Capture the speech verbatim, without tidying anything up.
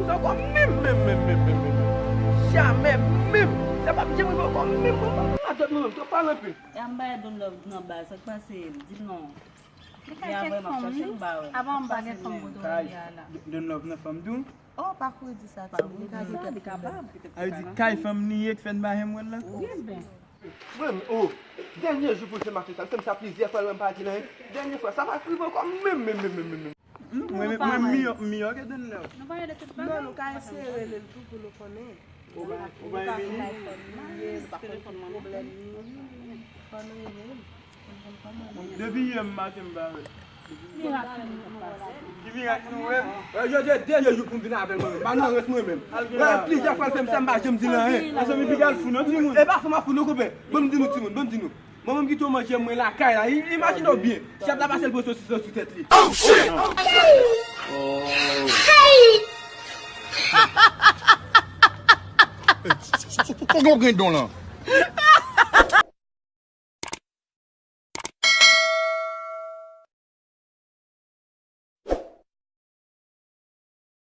Ankò menm, menm, menm, menm, menm, menm. Jamè menm. Sa p ap janm rive ankò menm, menm, menm, menm, atò nou menm, twòp pale anpil. E a m bay Don Love nan bal, sa k pase, di m non. Li kay chèk fanm li. Avan m pa gen fanm kote w ye a la. Don Love nan fanm tou? Oh, pa kouri di sa, timoun. Li ka di kèk koulè. A vle di kay fanm li ye k fè n pa janm wè l la? Wi, ben. Mwen, oh, dènye jou pou l fè mache sa, l fè m sa plizyè fwa, l wè m pa di l anyen. Dènye fwa, sa pa rive ankò menm, menm, menm, menm, menm, menm. Mwen, mwen, mwen miyò, miyò ke Don Love. Nou pale de tout bagay. Non, nou ka eseye rele l tou pou nou konnen. Ou pa, ou pa renmen li? Li ye, li pa konn ki pwoblèm li. Fò nou rele l. Depi yè m maten m pa wè l. Ki mirak nou wè l? Eh, jodi a dènye jou pou m vin avè l mwen menm. Pa nan rès mwen menm. Mwen plizyè fwa l fè m sa, m pa janm di l anyen. Mezanmi, piga l fou non, timoun. E pa fò m ap fou non, konpè. Ban m di nou, timoun, ban m di nou. Mwen menm ki tou manje mwen lakay la. I-, imajine w byen. Chat la pase l pran sosis lan sou tèt li. Oh, shit! Kòman w gen don lan?